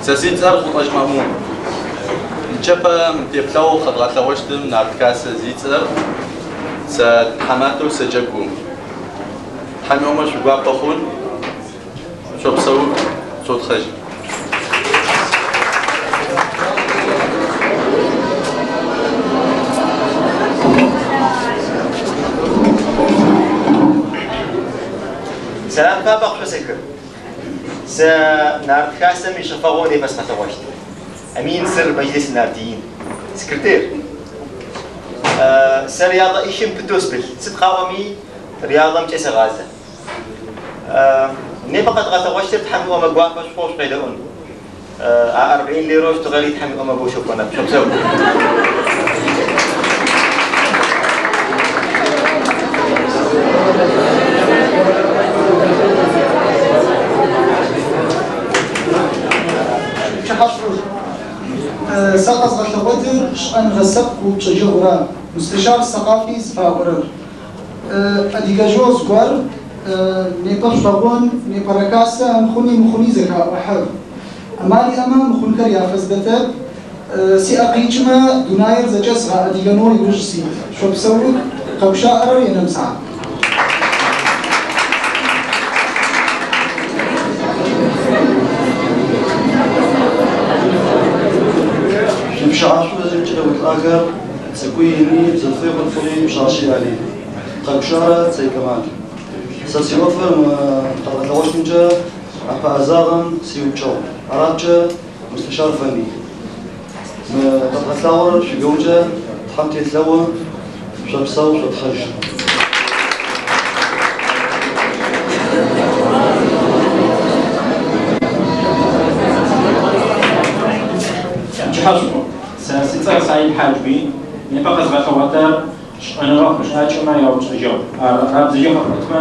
Сэ си цӏэр Хъутӏэжь Мамун. Нычэпэ мы теплъэгъоу къэдгъэлъэгъощтым Нарт Хасэ зицӏэр сэ тхьаматэу сэджэгу. Тхьэм иӏомэ шъуигуапэ хъун, шъопсэух, шъотхъэжь. Сэлам фабэ къышъосэхы. Сэ Нарт Хасэм ишъэфэгъоу непэ сыкъэлъэгъощт. أمين سر مجلس النارتيين. سكرتير. Сэ рыялэ ӏищым пытэу сыпылъ. Сыд къаӏоми, рыялэмкӏэ сэгъазэ. Непэ къэдгъэлъэгъощтыр Тхьэм иӏомэ гуапэ шъухъоу шъукъедэӏун. А 40 лирэу щытыгъэри Тхьэм иӏомэ боу щэкӏонэп. Шъопсэу. Пчыхьашӏур. Сэ къэзгъэлъэгъотыр шӏэныгъэ лъэпкъ упчӏэжьэгъура, مستشار ثقافي зыфаӏорэр. Адыгэжъэу зыгор непэ шъулъэгъун, непэрэ хасэ мыхъуни мыхъуни зэхаӏохьы. Амал иӏэмэ мыхъунхэр яфэздэтэп. Сиӏэ къикӏымэ дунаир зэкӏэ згъэадыгэнэу иужь сит. Шъопсэух, къэгущаӏэрэр Енэмсхьа. Шъуипщыхьашӏу зэкӏэ къеуэлӏагъэхэр цӏыкӏуи ини, бзылъфыгъи хъулъфыгъи, пшъашъи ӏали. Къэгущыӏэрэ Цэй Кэмал. Сэ сиӏофыр мы къэдгъэлъэгъощтымкӏэ ӏэпэӏэзагъэм сиупчӏэгъу. Арабкӏэ مستشار فني. Мы къэдгъэлъагъорэр шъуигоукӏэ Тхьэм телъэӏу, шъопсэу, шъотхъэжь. Пчыхьашӏу. Сэ сицӏэр Саид Хьаджби. Непэ къэзгъэлъэгъотэр шӏэныгъэ хъушӏакӏэмэ яупчӏэжьэгъу. Ар арабзэкӏэ къэпӏотмэ,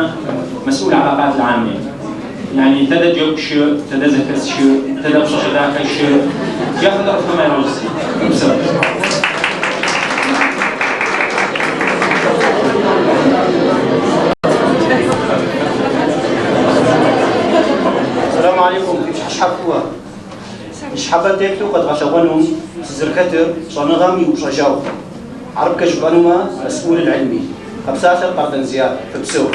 مسؤول العلاقات العامة. يعني تدا جوب شو، تدا زكس شو، تدا بشاشة داخل شو. ياخذ أرقام يروسي. بسبب. السلام عليكم. شحبوها. شحبة تيبتو قد غشغنهم سزركتر شنغم يوشجاو. عرب كجبانوما مسؤول العلمي. قبساتر قردن زياد فبسو.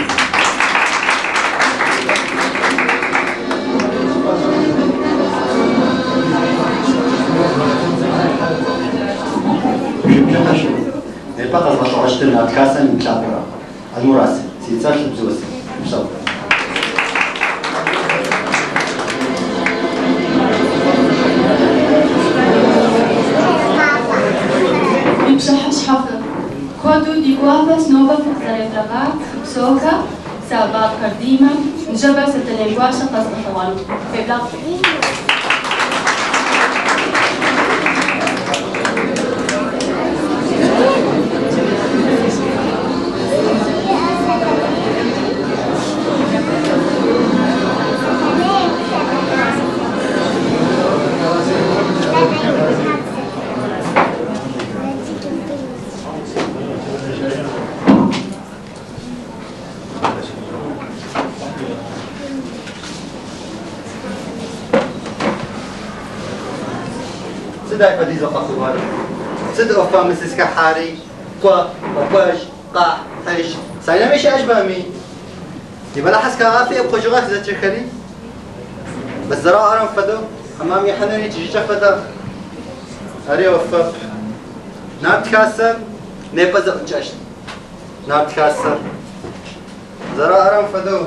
Непэ къэзгъэлъэгъощтыр Нарт Хасэм иплъапӏэрэ. Алмурас, сицӏэр Лъыбзыус. Шъопсэу. Ипщыхьэщхьэхэр. Куэду ди гуапэщ нобэ фыкъызэреблэгъар, фыпсэухэ, сэ Балъкъэр Димэ, ныжэбэ Сэтэней гуащэ къэзгъэлъэгъуэну. Феблагъэ. Сыд ай фэдизэу къэхъугъэр? Сыд ӏофа мы сызхэхьари? Кӏо, къэкӏожь, къахь, хьыжь. Сайнэми щыӏэжьбами? Ибэлахьэ схагъафи ыпхъужьыгъэх зэкӏэхэри. Бэс зэраӏорэм фэдэу, хьамам ихьыныр икӏыжьыкӏэ фэдэ. Ари ӏофэп. Нарт Хасэр непэ зэӏукӏэщт. Нарт Хасэр. Зэраӏорэм фэдэу,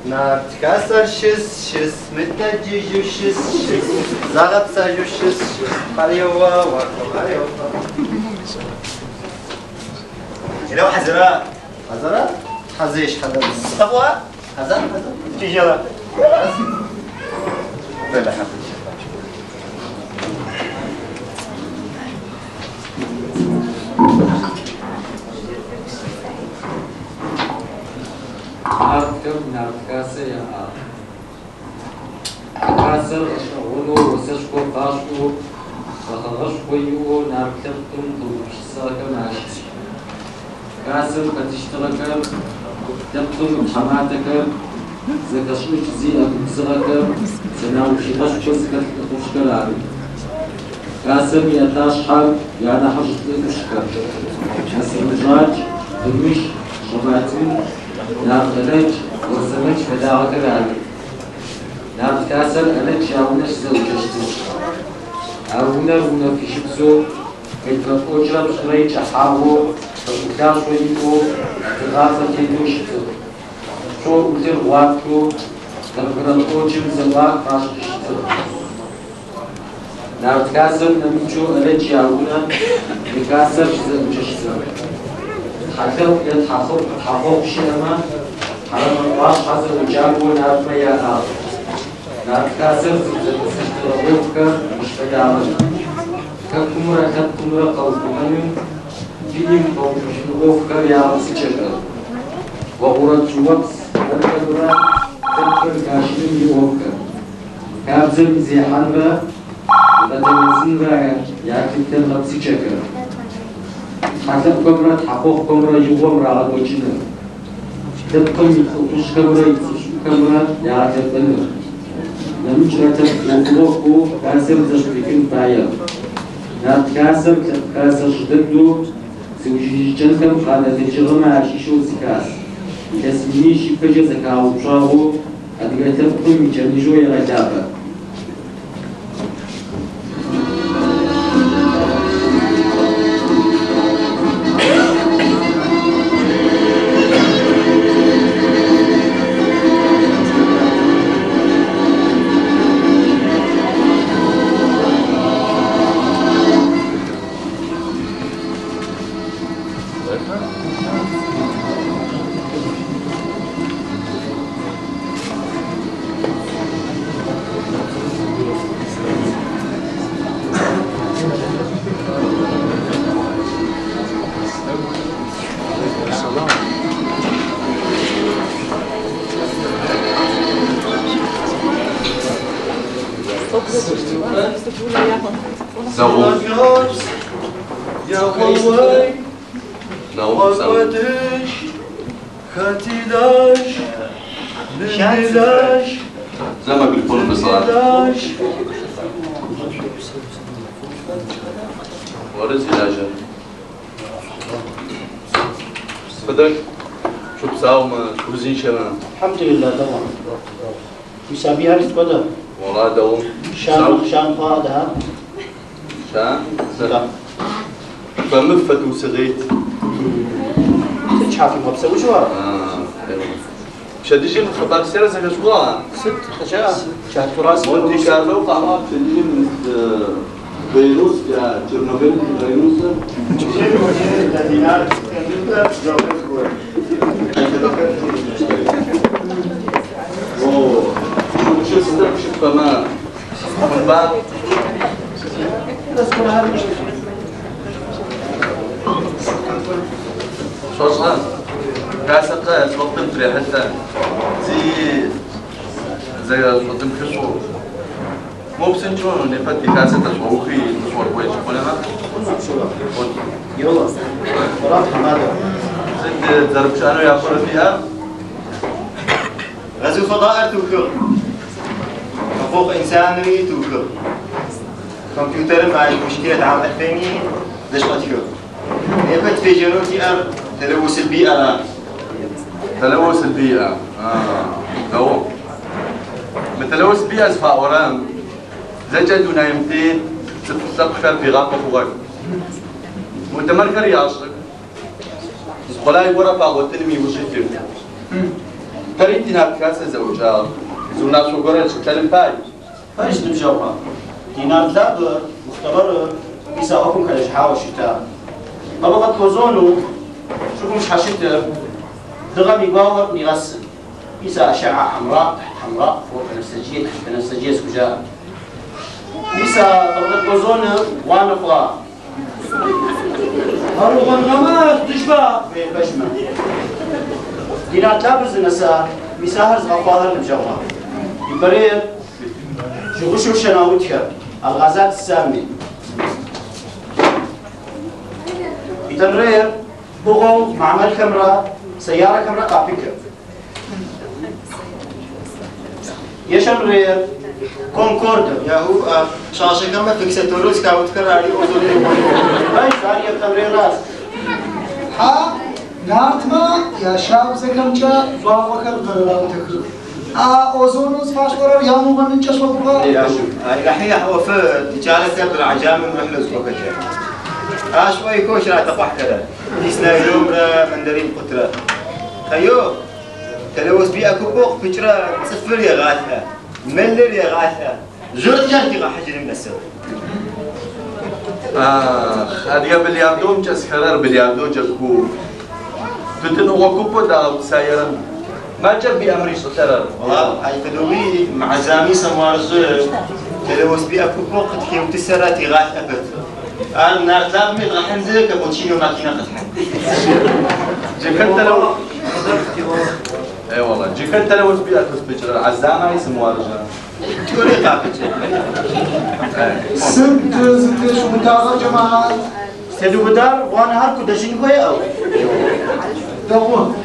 Нарт Хасэр щыс, щыс, мытэджыжьэу щыс, щыс, загъэпсэжьэу щыс, щыс. Хьареуа, хьареуа. Hello, Хазара. Хазара? Хазеш, хазара. Сыкъэпӏуа? Хазар, хазар. Тижела. Бэлэ хазеш. Нартхэм Нарт Хасэ яӏагъ. Хасэр гъэшӏэгъонэу, осэшхо фашӏэу, гъэхъэгъэшхо иӏэу нарт лъэпкъым къыугупшысыгъэхэм ащыщ. Хасэм хэтыщтыгъэхэр, лъэпкъым итхьаматэхэр, Зэхэшӏыкӏ зиӏэ губзыгъэхэр, сэнаущыгъэшхо зыхэлъ лӏыхъужъхэр ары. Хасэм и ӏэташъхьэр янахьыжъ лӏы ӏушхэр: Насрын Жьакӏ, Тӏымыщ, Шъэбатын, Нарт ӏалэдж, Орзэмэдж фэдагъэхэр ары. Нарт Хасэр ӏалэдж яунэ щызэӏукӏэщтыгъ. А унэр унэ фыжьыбзэу, метрэ 3.5 икӏыхьагъэу, пэӏулъашъо иӏэу, тыгъафэ тетэу щытыгъ. Пчъэу ӏулъыр гъуаплъэу, нэбгырэ тӏокӏым зэӏуах фашӏыщтыгъ. Нарт Хасэм нэмыкӏэу ӏалэдж яунэ мы хасэр щызэӏукӏэщтыгъ. Тхьэлъэӏу е тхьэхъохъу щыӏэмэ, Хьарэмэ ӏуашъхьэ зэӏукӏакӏоу нартмэ яӏагъ. Нарт Хасэр зыфызэфэсыщтыгъэ ӏофхэр мыщ фэдагъэх: хэкумрэ лъэпкъымрэ къэухъумэным, пыим пэуцужьын ӏофхэр ягъэпсыкӏэхэр, огъурэ чӏыопс ӏофхэмрэ лъэпкъыр хащыным иӏофхэр, хабзэм изехьанрэ игъэтэрэзынрэ ялъыплъэн гъэпсыкӏэхэр, тхьэлъэӏухэмрэ тхьэхъохъухэмрэ игъом рагъэкӏокӏыныр, лъэпкъым илӏыхъужъхэмрэ ицӏыфышӏухэмрэ ягъэлъэпӏэныр, нэмыкӏрэ лъэпкъ ӏофыгъохэу хасэм зэшӏуихын фаер. Нарт Хасэр лъэпкъ хасэ жъы дэдэу зыужьыжьыкӏэнхэм къадэтэджыгъэмэ ащыщэу зы хас. Илъэс минищ ыпэкӏэ зэхагъэуцуагъэу адыгэ лъэпкъым икӏэныжьэу егъэлъапӏэ. زي ما بيقولوا بصراحة ورز علاجة بدك شو بساومة شو زين شباب؟ الحمد لله دوام. مسابيها لتقدر. والله دوم. شان شان قادها. شان؟ لا. فمفت وسغيت. تشافي ما بسوي شو؟ شديجي من خبر سيرة زي شو ست خشاء شهر تراث مونتي كارلو قامت شديجي من فيروس يا تشيرنوبيل فيروس. فما من بعد شو صار؟ كاسة قاس وقت حتى زي وقت خشو مو بسنجون نفتي كاسة تشوخي تصور كويس ولا ما؟ يلا مراد حمادة زد ضرب شأنه يأخذ فيها غزو فضاء توكل حقوق إنساني توكل كمبيوتر مع مشكلة عام 2000 داش قتلو نبت في جنوتي أر تلوث البيئة. تلوث البيئة لو متلوث البيئة فأورام زجد نايمتين تبخر في غابة فوق متمركر يعشق زقلاي ورا باغوتنمي وجهتي تريتي نار كاسة زوجها زونا شو قرر شو كلام باي فايش نمجوها دينار ثلاثة مختبر بيساوكم كالجحا والشتاء طبقة أوزونو شوفوا مش حشتر دغم يباور نغسل بيسا أشعة حمراء تحت حمراء فوق بنفسجية تحت بنفسجية سكجاء بيسا طبقة أوزون وانا فلا هروغن غمات تشبه بشمة دينار تلابز النساء بيسا هرز غفاهر المجوهر يبرير شغشو شناوتها الغازات السامة يتمرير بغو معمل كاميرا سيارة كاميرا قابكة Ешэмрер. كونكورد ياهو شاشة كما فيكساتوروس كاوتكر علي أوزون. هاي شاري التمرين راس. ها نارتما يا شاب زكمча زواوكر قرراوتك اوزونوس فاشورر يا مغنن چشوكوا. الحين هو في تجارة بالعجام نروح لزوكا شوي كوش راه تقح كذا إسنايلوم را مندرين قطرة خيو تلوث بيئة كوبوخ فكرة صفر يا غاثة ملر يا غاثة زرت جانتي حجر من السر. آخ هذه بلياردو مش خرر بلياردو جكو تتن وكوبو دا سايرن ما جاب بأمري سطرر. والله هاي فدوي مع زامي سمارز تلوث بيئة كوبوخ تكيو تسراتي غاث أبد أنا نار ثلاث ميت راح ننزل كابوتشينو ماكينة قطحة. جكنت لو اي والله جكنت لو بيئة تسبجر عزامة يسموها رجال. تقولي قابل. سد زدش متاغر جماعة. سدو بدار وانا هركو دشين كوي أو. دغوه.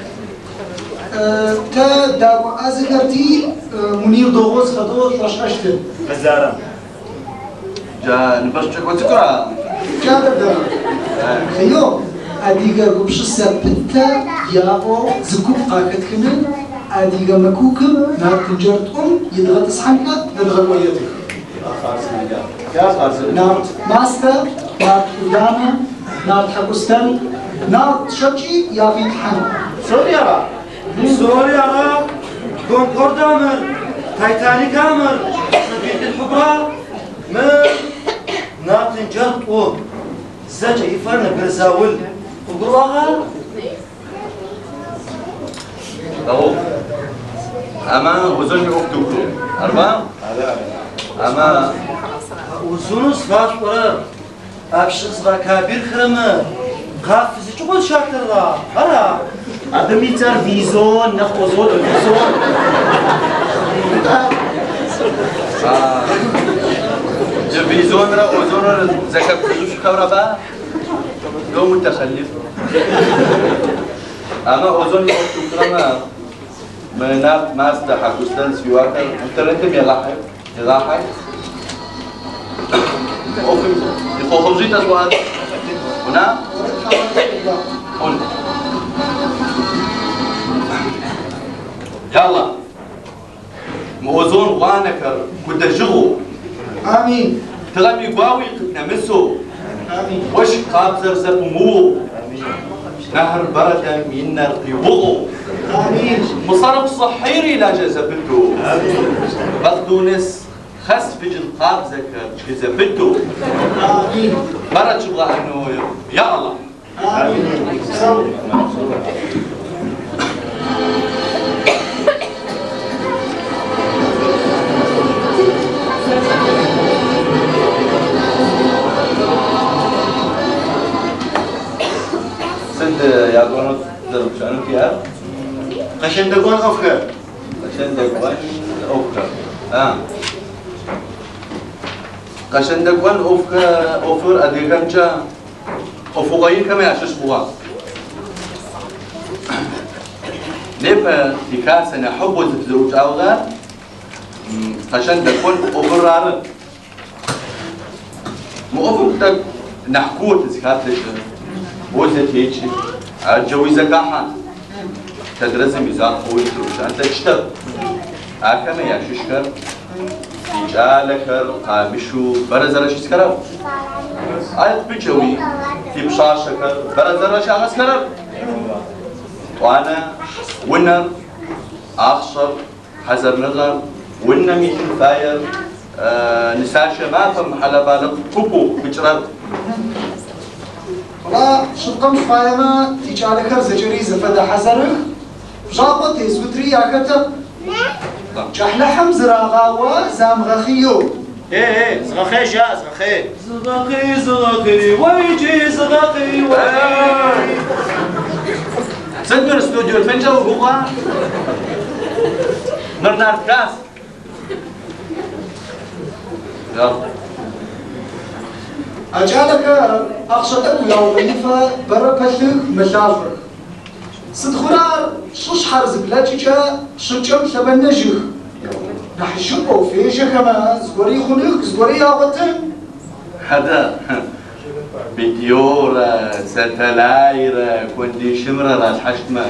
تا داو أذكرتي منير دوغوز خدو رش أشتر. بزارة. جا نبرشك وتكرا. جا بدا. خيو أديك قبش السبتة يا أو زكوب قاكت كنن أديك مكوكب نار تنجرت أم يضغط صحنك نضغط ويدك. نار ماستر نار قدامة نار حكوستان نار شجي يا في حن. سوري يا سوري يا كونكورد أمر تايتانيك أمر سفينة الحبرة من نار تنجرت أم زجا يفرنا برزاول وقرواها. أهو أما وزن أكتوكو أربعة أما وزنوس فاش ورر أبشز كابير خرمة قافز شغل شاكر را أرى أدمي تر فيزون نخ أوزون فيزون. فيزون را أوزون را زكاة فيزوش كهرباء لو متخلف. أما أوزون أكتوكو ما نار ماستا حكوستان سيواكر انترنت يلاحي يلاحي يخو خبزيت أسواد هنا قل يلا موزون وانكر كدجغو. آمين. تغني قاوي نمسو. آمين. وش قابزر زبمو. نهر برد من القيوغو. آمين. مصرف صحيري لا جذبته. آمين. بقدونس خس بجل قابزك جذبته. آمين. برد شبغى انه يا الله. آمين. سد يا قونو درب فيها؟ قشندقون أوفكر. قشندقون أوفكر. قشندقون أوفر أديكمشا أوفقين كما يعشش بوا. نبى تكاسنا حب وتزوج أوغا قشندقون أوفر رار. مو أوفر تك نحكوت زكاتش وزتيش الجويزة كحة تدرس ميزان قوي تروش أنت تشتغل أكمل يا ششكر رجالكر قامشو برزرش سكرر آيت بجوي في بشاشكر برزرش أغسكرر وأنا ونر أخشر حزر نغر ونمي فاير نساشة ما فهم على بالك كوبو بجرد والله شقم فايما تيجالكر زجري زفد حزرخ جاقط يزوتري يا كتب جحلحم زراغاوا زامغخيو. ايه ايه زغخي جا زغخي زغخي زغخي ويجي زغخي ويجي. سنتر استوديو الفنجة وقوقا نرنار كاس. يلا. أجالك أخشتك يا وظيفة برا بلغ ملافر. صدخرار شش حرز بلاتشا شجم ثمن نجح. Нахьыжьыӏоу фежьэхэмэ, зыгори хъуных, зыгори ягъотын. Хьадэ, видеорэ, сэтэлайрэ, кондишымрэ ралъхьащтмэ,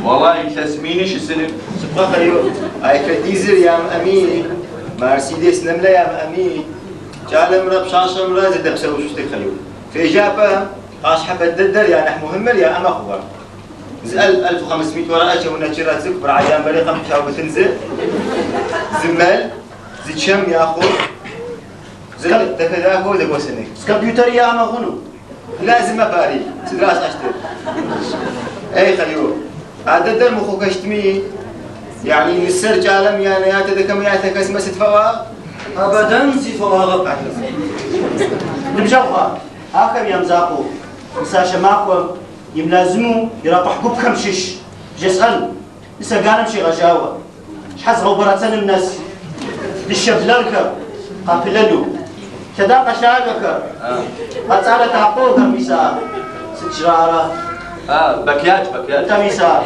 والله илъэс мини щысыных. Шъыпкъэ хъыриу, ай фэдизыр ямыӏэми, Мерседес нэмлэ ямыӏэми, кӏалэмрэ пшъашъэмрэ зэдэпсэушъущтых хъыриу. Фежьапӏэ къашъхьэпэ дэдэр я нахь мухьимыр яӏэмэ хъугъэ. Зы ӏэлф, 1500 ورقة чэунэчырэ цӏыкӏу быргьаджам бэрикъэм къыщаубытын зы, зы мэл, зы чэм яхъу, зы дэхэ-дахэу зэгосыных. Компьютер яӏэмэ хъуну. Лазымэп ари, сыд рашӏэщтыр? Эй, хъыриу, а дэдэр мыхъухэщтми, يعني нысэр кӏалэм янэ ятэдэхэмэ ятэхэсмэ сыд фэӏуагъ? Абэдэн зи фэӏуагъэп. Ныбжьэгъухэ, ахэм ямызакъоу, нысащэ махуэм имлазыму иракъухь гупхэм щыщ жесӏэн, нысэ ганэм щегъэжьауэ, щхьэ зыгъэубэрэцэным нэс, дыщэ блэрхэр къапылэлу, лъэдакъэ лъагэхэр, къэцӏалэ такъуэхэр мис ар. Сыт жраӏэрэ? Бакяж, бакяж. Нтӏэ мис ар.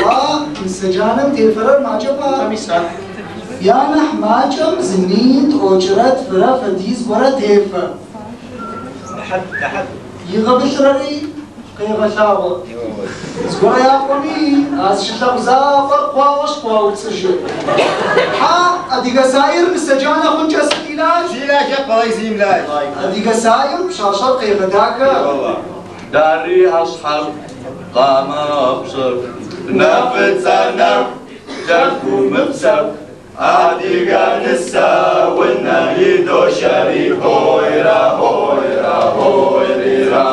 Ала, нысэджанэм тефэрэр макӏэпа? Нтӏэ мис ар. Я нахь макӏэм зы мин тӏокӏырэ тфырэ фэдиз горэ тефэ. Нахьыб, нахьыб. Игъэбылъырэри къегъэлъагъо. Зыгорэ япӏоми, а зыщылъэгъу закъор къуагъошъ къуауцӏыжьы. Хьа, адыгэ саер нысэджанэ хъункӏэ сыд илажь? Зи лажьэп, алай зи имлажь. Адыгэ саем пшъашъэр къегъэдахэ. والله. Дари ӏэшъхьэр, къамэ ӏэпшъэр, нэфыцэ нэху, лъэхумыпсэху, адыгэ нысэ унэ идощэри, хойра, хойра, хойрира.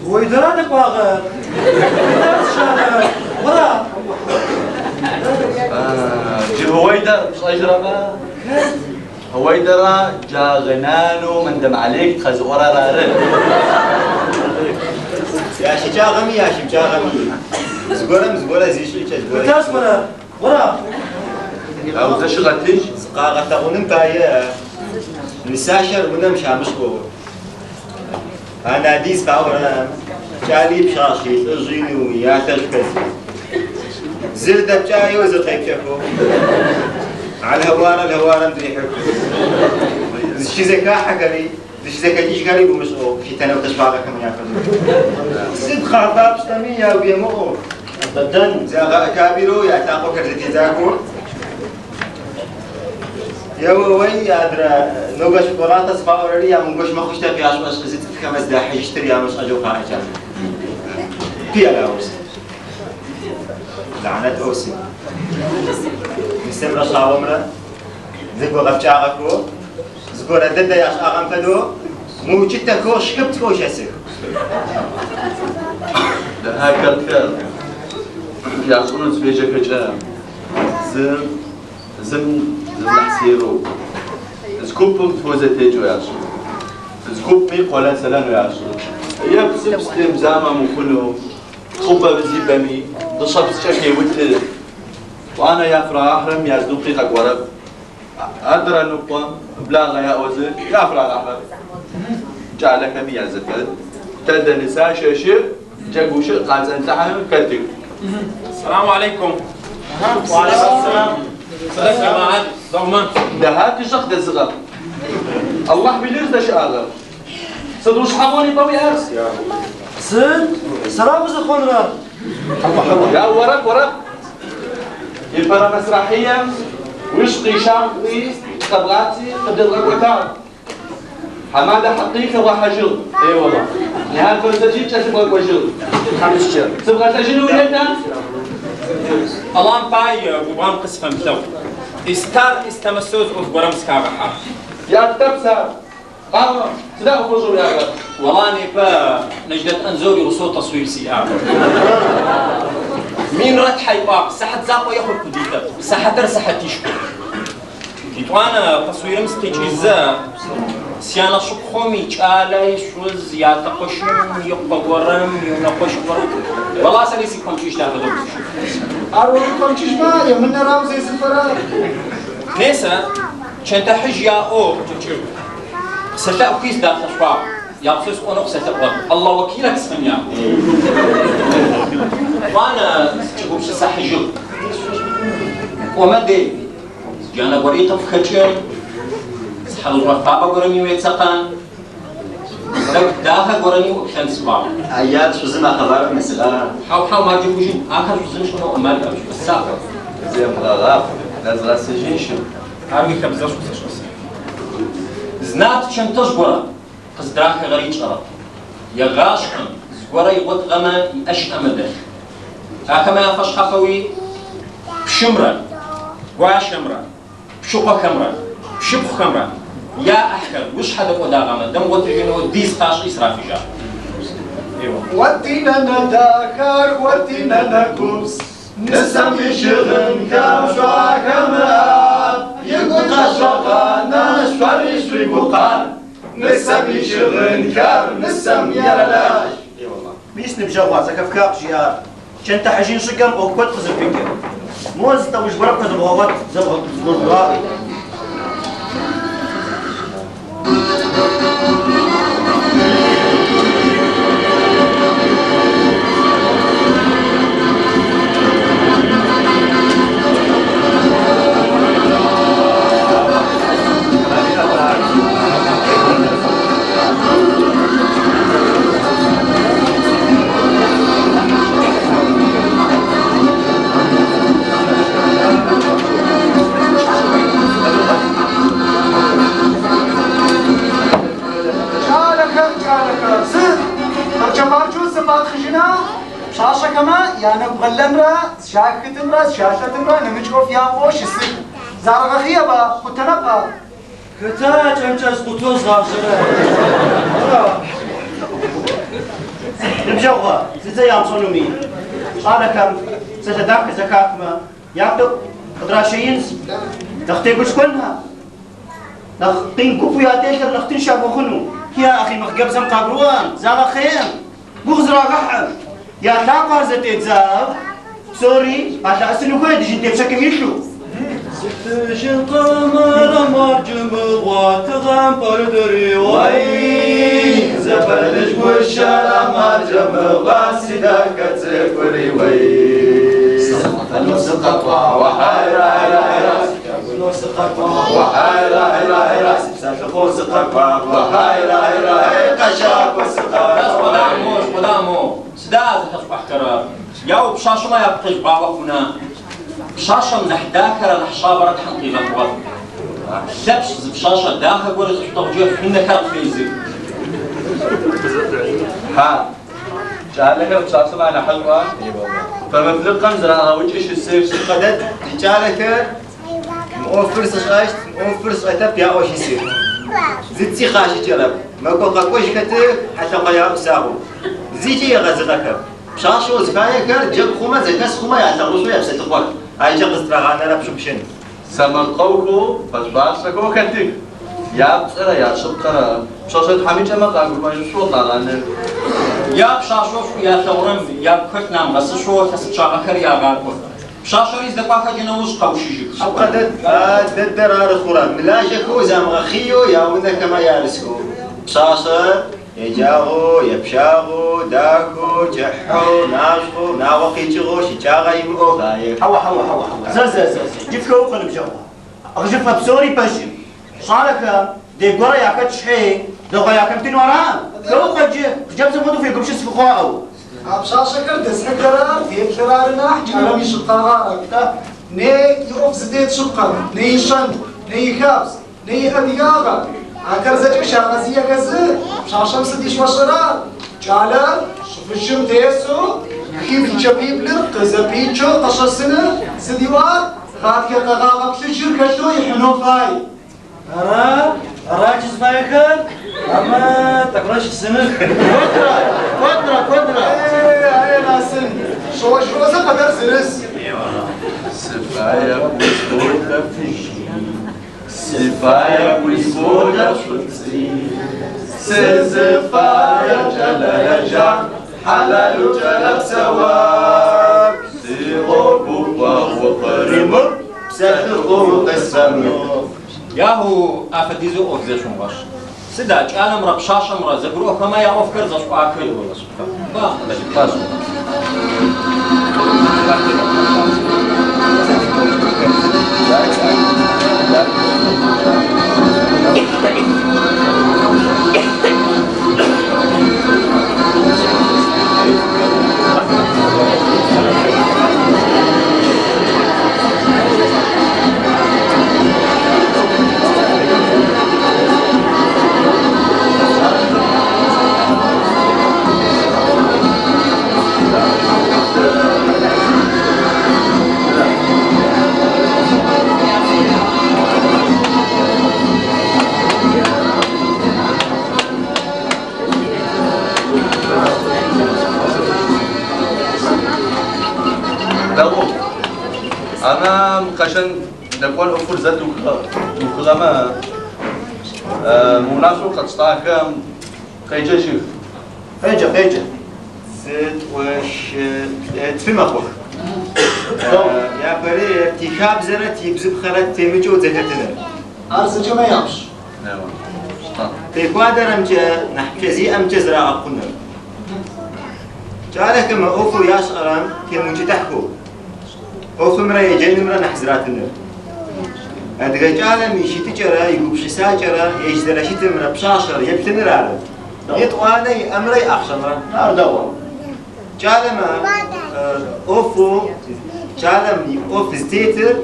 Уйдыра дэкӏуагъэр. Уйдыра зыщагъэр. Ура! Джы هويدر пшӏэжьырэба? هويدرة جا غنانو مندم عليك تخزورة رارن. Я щыкӏагъэми, я щымыкӏагъэми. Зыгорэм зыгорэ зишӏыкӏэ зыгорэ. Тас ура! Ура! Ау зэщыгъэтыжь. Зыкъагъэлъэгъуным пае нысащэр унэм щамышӏэу. Анадиз фаӏорэм кӏали пшъашъи лӏыжъи ныуи ялъэшъу хэзы. Зыр дэпкӏаеу зыр къепкӏэхэу. Алхьэуарэ лъэуарэм дырихьэхэу. Зыщызэхахьэхэри, зыщызэхэкӏыжьхэри умышӏэу лъытэнэу тэшъуагъэхэм яфэдэу. Сыд хъафа пшӏэми ягу емыӏоу. Абэдэн. Загъэӏэкабирэу ялъакъохэр зэтедзахэу. Еуэуэй, адрэ нобэ шоколатэ зыфаӏорэри ямыгощ мыхъущтэп яшӏошӏы зы цӏыфхэмэ зыдахьыжьыщтыр ямышӏэжьэу къаӏэкӏа. Пиалаус. Лعنة أوسي. نسمرة شاومرة. زقوا غفشاغكو. زقوا رددة يا شاغم فدو. موجتكو شكبتكو شاسك. هاكر يعطون تفيجة كجام. زم زم زم نحسيرو. زكوبم تفوزة تيجو يعصو. زكوب مي قولان سلانو يعصو. يبسم سلم زاما مخنو. خبة بزيبمي. ضشب سشكي وت. وأنا يا فرا أحرم يا زدوقي قورب. أدرى نقطة بلاغة يا أوزن يا فرا أحرم. جعلك ميا زفت. تدى نساء شاشة جاكوش قاعد انتحن كتك. السلام عليكم. وعليكم السلام. سلام جماعة ضمان. ده هات شخ ده صغر. الله بيلرز ده شاغر. صدوش حموني طوي أرس. سد سلام زخونرا. يا ورق ورق. يبقى مسرحية وشقي شاقي قبغاتي قد الغربتان. حمادة حقيقة وحجر. اي والله. نهار فرزجي تبغى وجر. خمس شهور. تبغى تجي ولادنا؟ الله باي وبان قسم مثلو. استار استمسوز أوف برمس كابحة. يا تبسا. قام تدا وجر يا غير. والله نبا نجدة أنزوري وصوت تصوير سي آر. مين رد حيباق ساحة زاقو ياخذ كديتا ساحة در ساحة تيشكو. وانا تصوير مستجزا سيانا شقخومي چالي شوز يا تقشم يقبورم ينقش ورم والله سليسي كم تشيش داخل دوك أروح كم تشيش ما يا من راوز يسفر نيسا كنت حج يا أو تشيو سلا أكيس داخل شباب يا بسوس أنا سلا الله وكيلك سميا وانا تشوف شو صح جو وما دي Джанэ гори къыпхэкӏын, зы хьалыжъо фабэ горэми уецэкъэн, нэгу дахэ горэми уӏуплъэн сӏуагъ. Аяр шъузым а къэбарыр нэсыгъа? Хьау, хьау, марджэ хъужьын, ахэр шъузынчъэмэ ӏэмал иӏэп, шъуфэсакъых. Земыгъэгъап, нэзгъэсыжьын щыт. Ар уихэбзэшӏу сэшӏэ сэ. Зы нарт чэнтэжъ горэ къыздырахыгъэри тшӏэрэп. Егъашӏэм зыгорэ игъотыгъэмэ иӏэ щыӏэмэ дэлъ. Ахэмэ афэшъхьафэуи пщымрэ, гуащэмрэ, пщыкъохэмрэ, пщыпхъухэмрэ яӏахьхэр гушъхьэ дэкӏодагъэмэ дэмыгъотыжьынэу диз къашӏи сырафыжьагъ. О тинэнэ дахэр, о тинэнэ гупс, Нысэм ищыгъынхэм шъуахэмыӏаб, Игукъэшъогъанэ шъори шъуигукъан, Нысэм ищыгъынхэр нысэм ерэлажь. Мис ныбжьэгъуа, зэхэфха къызжиӏар. Чэнтэ хьыжын щӏыкӏэм ӏуэху куэд къызэрыпыкӏыр. Мо зы лӏэужь гуэрэ къыхэзыбгъэгъуэт, зэбгъэгугъаӏуи. Кӏалэхэр, кӏалэхэр, сыд? Тэрчэ-марчэу зыфатхыжьына? Пшъашъэхэмэ янэгу гъэлэнрэ, зыщахытымрэ, зыщалъэтымрэ нэмыкӏ ӏоф ямыӏэу щысых. Зарэгъэхъыеба, хъутэнэпа? Хэта кӏэнкӏэ зыкъутэу згъажъэрэр? Ора? Ныбжьэгъуа, зыцӏэ ямыщӏэнуми, щӏалэхэм псалъэ дахэ зэхахмэ, япэу къыдрашеинщ, нэхъ тегушхуэнхэ, нэхъ къин гупу ятелъыр нэхъ тынш яхуэхъуну. Я ахи, мы хъыджэбзхэм къагурыӏуэм, загъэхъейм, гугъу зрагъэхьым, я лъакъуэр зэтедзау, псори къалъэӏэсыну хуей дыжьын тепщэчым илъу. Дыжьын къамэр марджэ мыгъуэ, тыгъэм пэрыдыри, уай. Зэпэлыжь гущэрэ марджэ мыгъуэ, си дахэ цӏыкӏури, уей. Сыкъэкӏуа, уахьайра, айра, айра, айра, си псэлъыхъо сыкъэкӏуа, уахьайра, айра, эй, къэшакӏуэ сыкъэкӏуа. Шкъудамо, шкъудамо, сыда зэхэшъухьэхэрэр? Яу пшъашъэмэ япкъыжь хъуна? Пшъашъэм нахь дахэрэ нахь шъабэрэ Тхьэм къигъэхъугъэп. Лъэпщ зы пшъашъэ дахэ горэ зышъутэгъукӏэ шъунэхэр къыфезых. Хьа, кӏалэхэр пшъашъэмэ анахьышӏуа? Фэмыфлыкъэм зырагъэукӏы щысых. Къэдэт, ди кӏалэхэр мы ӏофыр сышӏэщт, мы ӏофыр сшӏэтэп яӏэу щысых. Зыци къащыкӏэрэп. Мэкӏо къэкӏожь хэтых, хьэлъэкъо яӏусагъэу. Зыкӏи егъэзыгъэхэп. Пшъашъэу зыфаехэр джэгу хъумэ, зэхэс хъумэ ялъэгъушъэу япсэлъыхъох. Айкӏэ къызтрагъанэрэ пщыгъупшэн. Сэмэркъэухэу, фэшъуашэхэу хэтых. Япцӏэрэ яшъыпкъэрэ пшъэшъэ тхьамыкӏэмэ къагурыӏожьышъоу къагъанэх. Я пшъашъэу шӏу ялъэгъурэм ягухэлъ намыгъэсышъоу илъэс пчъагъэхэр ягъакӏох. Пшъашъэри здэкӏуахэкӏэ нэужь къэущыжьых. Къэдэт, а дэдэр ары хъурэ. Мылажьэхэу замыгъэхъыеу яунэхэмэ ярысхэу. Пшъашъэр еджагъэу, епщагъэу, дахэу, кӏыхьэу, нашӏоу, нагъо къикӏыгъэу, щыкӏагъэ имыӏэу фаех. Хьэуэ, хьэуэ, хьэуэ, хьэуэ. Зэ, зэ, зэ, зэ. Джыфхэу къэныбжьэгъуа. Къыжыфӏэ псори пэжым. Щӏалэхэм дей гуэрэ яхэт щхьей, дэгъуэ яхэмытыну ара? Хэу къэджы, хъыджэбзым хуэдэу фегупсыс фыхъуаӏэу. А пшъашъэхэр дэзхьыхэрэр теплъэрары нахь кӏалэм ишъыпкъагъэ арэп. Не иӏоф зытет шъыпкъэм, не ишэн, не ихабз, не иадыгагъэ. Ахэр зэкӏэ щагъэзыехэзы пшъашъэм сыд ишӏошӏыра? Кӏалэр шъыфыщым тесу хибл-чэпиблыр къызэпичэу къэшъэсыны сыд иӏуар? Гъатхэ къэгъагъэ плъыжьыр хэлъэу ихьынэу фай. Ара? Ара зыфаехэр? Амэ тӏэкӏурэ щысыных. Куэдрэ, куэдрэ, куэдрэ. Эй, ай, насын, шъэожъыгъозэ къэдэр зырыз. Сыфаеп уисфодэ фыжьи, сыфаеп уисфодэ шӏуцӏи, сызыфаер кӏэлэеджакӏу, хьалэлэу кӏэлэ псэуакӏу, сигъогу укъырымыкӏу, Псэлъыхъоу укъысфэмыкӏу. Яху афэдизэу ӏоф зэшъумыгъэшӏ. Сыда кӏалэмрэ пшъашъэмрэ зэгурыӏохэмэ яӏофхэр зэшӏуахы. Ба, Шъыпкъэ. къэшэн дэкӏуэн ӏуэхур зэ тухыгъэмэ, мы унашъоу къэтштахэм къеджэжьых. Къеджэ, къеджэ. Зы, тӏо, щы, тфы мэхъух. Япэрей ти хабзэрэ ти бзыпхъэрэ темыкӏыу зэхэтыныр. Ар зэкӏэмэ япщ. Текӏуадэрэмкӏэ, нахь пкӏэ зиӏэмкӏэ зрагъэкъуныр. Кӏалэхэм ӏофэу яшӏэрэм темыукӏытыхьхэу, ӏофымрэ еджэнымрэ нахь зыратыныр. Адыгэ кӏалэм ищытыкӏэрэ игупшысакӏэрэ ежь зэрэщытымрэ пшъашъэр еплъыныр ары. Етӏуанэ иӏэмрэ иахъщэмрэ. Ар дэгъу. Кӏалэмэ ӏофэу кӏалэм иӏоф зытетыр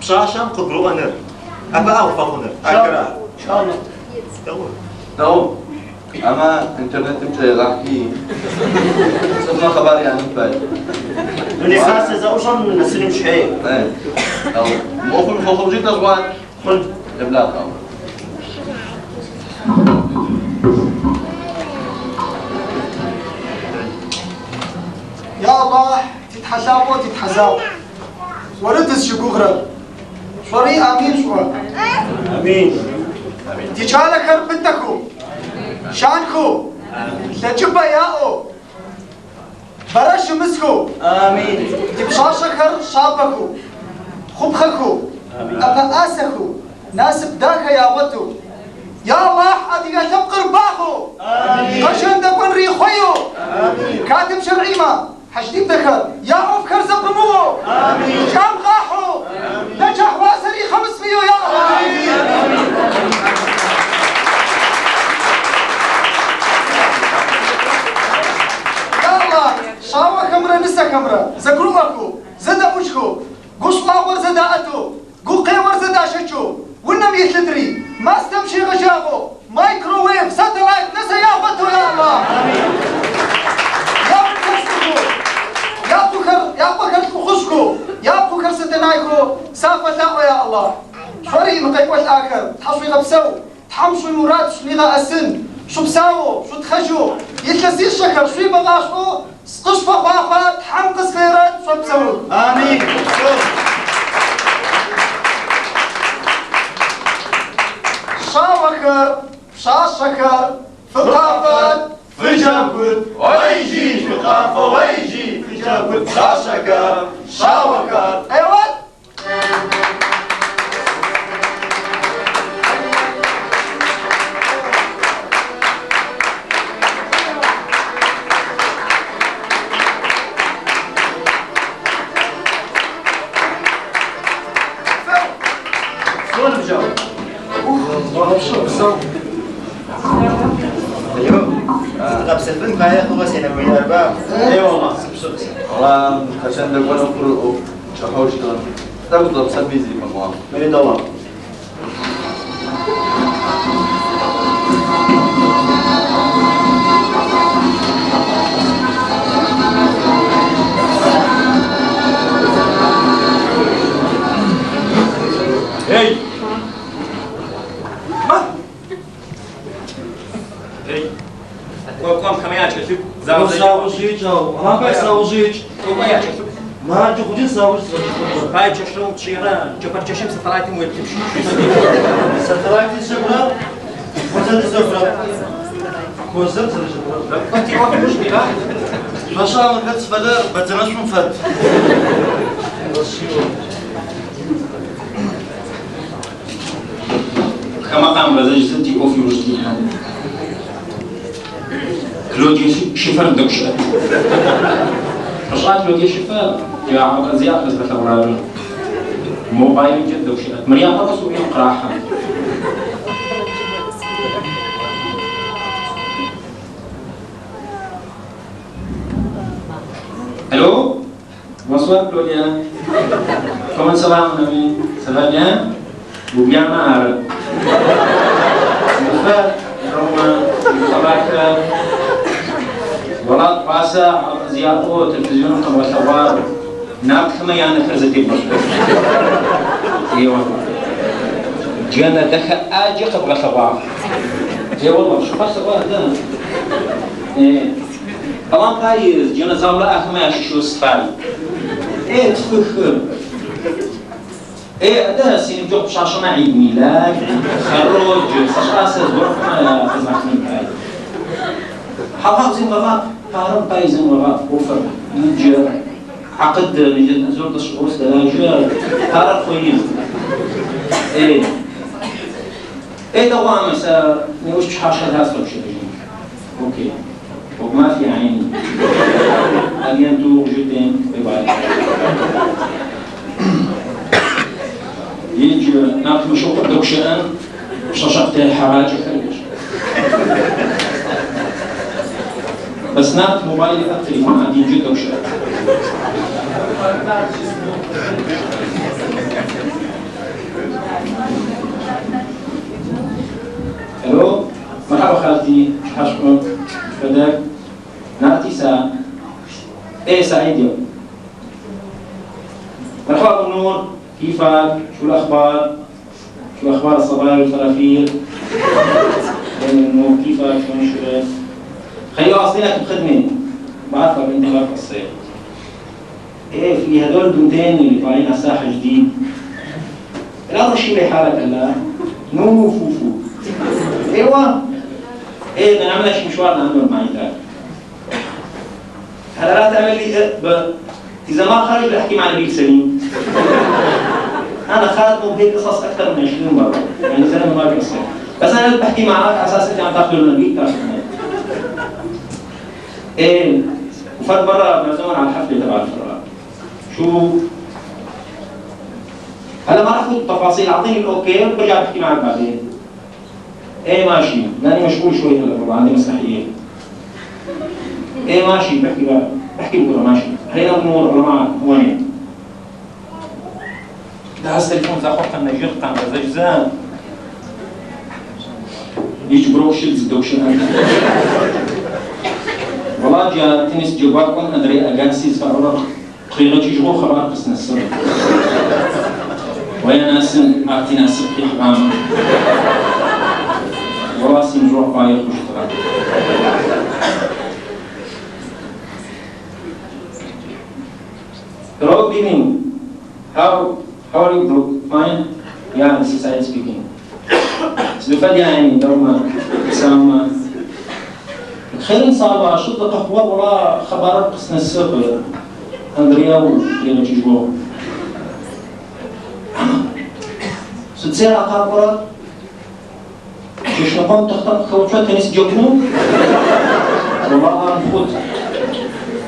пшъашъэм къыгурыӏоныр, ӏэпыӏэгъу фэхъуныр. Ахэр ары. Иншалла. Дэгъу. Дэгъу. Ама интернетымкӏэ егъахьи, цӏыфмэ къэбар яӏэн фай. Дуней хасэ зэӏущӏэм нэсыным щхьей. Дэгъу. Мы ӏуэхум хъуэхъубжьи тӏэщӏуат. Хъун. Еблагъэ. Я Аллах, ти Тхьэ лъапӏэу ти Тхьэ закъу. Оры тызщыгугърэр. Шъори амин шъуӏо. Амин. Тикӏалэхэр пытэхэу, шанхэу, лъэкӏыпӏэ яӏэу, бэрэ щымысхэу, Амин. типшъашъэхэр шъабэхэу, хъупхъэхэу, ӏэпэӏасэхэу, насып дахэ ягъотэу. Я Аллах, адыгэ лъэпкъыр бахъэу, къэшэн дэкӏон рихъоеу, катып шэрӏимэ, хьэждибдэхэр, я ӏофхэр зэпымыоу, кӏам къахьэу, нэджахь уасэри хъэмысфыеу, я Аллах. Я Аллах, шъаохэмрэ нысэхэмрэ зэгурыӏохэу, зэдэӏужьхэу, гушӏуагъор зэдаӏэтэу, гукъеор зэдащэчэу, унэм илъытри, мастэм щегъэжьагъэу, майкроуейв, сателлайт нэсэ ягъотэу, я Аллах. Япхъухэр лӏыхэу, япхъухэр лӏыхъужъхэу, япхъухэр сэтэнайхэу сафэлъаӏо, я Аллах. Шъори мы къекӏолӏахэр, Тхьэ шъуигъэпсэу, Тхьэм шъуимурад шъуигъэӏэсын, шъупсаоу, шъутхъэжьэу, илъэсишъэхэр шъуимыгъашӏэу, скъышъуфэхъуахъо Тхьэм къысферэт шъопсэу. Амин. Шъаохэр, пшъашъэхэр, фыкъафэт, фыджэгут, уэйжи, фыкъафэ, уэйжи, фыджэгут, пшъашъэхэр, шъаохэр. Къеуат! Шо ныбджэгъу? ايوه تتغبسلفن فايا هو سينما أربعة. اي والله. والله قشان дэкӏуэн ӏуэхур ӏуэху кӏыхьэу щытыгъэн. Тӏэкӏу дгъэпсэфи зи мыгъуам. Мыри дэгъу. Эй! Ма! Эй! Кӏуэкӏуэм хэмэ якӏэлъыкӏу. Саужьич, ама саужьич. Кӏуэкӏуэ якӏэлъыкӏу. Ма джыхъуджын саужь Пай чэщым тшӏырэ, чэпэр чэщым сателлайтым уеплъыпщ. Сателлайт сыгурэ, козэр сыгурэ. Козэр зэрэжьыгурэ. Ти ӏоф мыщ дигъа? Шъошӏагъэ хэт сфэдэр бэдзэнэшъум фэд. Хэмэ къамыгъэзэжьзэ ти ӏоф иужь дихьэн. Клодие Шифер дэгущыӏэт. Къышӏа Клодие Шифер, джагъэ зиӏэ къызбэлъэгъурары. Мобайлымкӏэ дэгущыӏэт. Мыр япэ къысӏуем къырахьэ. Allô? Bonsoir Claudia. Comment ça va mon ami? Ça va bien? Ou bien mal? Bonsoir Romain. صباح ولا راسا زيارته تلفزيون قبل ثوار ناك ثم يعني خرزتي بر اي والله جانا دخل اجي قبل ثوار اي والله شو خاص هذا ايه طبعا قايز جانا زاولا اخما شو سفال ايه تفخ ايه ده سينجو بشاشة عيد ميلاد، عيد تخرج، ساشا زورفنا تزعتني هاي. حقا زين غا قارن بايزن وغا وفر نجي عقد نجي زور دشغوس دلاجة قارن خوين. ايه ايه دوام سا نوش بشاشة هاس بشاشة. اوكي. وما في عيني. À bientôt, je t'aime, bye bye. يجي ناقم شوق دوشان شاشقت حراج خرج بس ناقت موبايلي التليفون عندي يجي دوشان. الو مرحبا خالتي، شحالكم؟ بدك؟ نعطي ساعة. ايه سعيد يوم. مرحبا ابو نور، كيفك؟ شو الاخبار؟ شو اخبار الصبايا والفرافير؟ نور كيفك؟ شلون الشغل؟ خيو قاصدينك بخدمة، بعرفك انت ما بتقصر. ايه في هدول البنتين اللي طالعين على الساحة جديد. لا تشيلي حالك هلا، نور وفوفو. ايوه. ايه بدنا نعمل شي مشوار لعندهم معي تعال. هلا لا تعمل لي إذا ما خرج بدي أحكي مع نبيل سليم. أنا خادمه بهيك قصص أكثر من 20 مرة، يعني زلمة ما بيقصر. بس أنا بحكي معك على أساس أنت عم تاخذ نبيل تاخذ. إيه وفرد مرة بعزمهم على الحفلة تبع الفرقة. شو؟ هلا ما رح أفوت بالتفاصيل، أعطيني الأوكي وبرجع بحكي معك بعدين. إيه ماشي، لأني مشغول شوي هلا والله عندي مسرحية. إيه ماشي بحكي بقى. بحكي بكره ماشي، خلينا نور الله معك وين؟ ده التليفون زاخو قلنا جرقا زجزان يجبرو شلز دوشن والله جا تنس جوابكم أندري أجانسي فأولا قريغة تيجو خبر قسنا السر ويا ناس أعطينا سبقي حرام والله سينجوع قايق وشتغل. Hello, good evening. How are you, bro? Fine? Yeah, this is Said speaking. سلفاد يعني دوما سامة خير صعبة شو قهوة ولا خبرات قسنا السوق أندريا وكريمة تيجو ستسير عقاب شو نقوم تختار كوتشات تنس جوكنو والله أنا فوت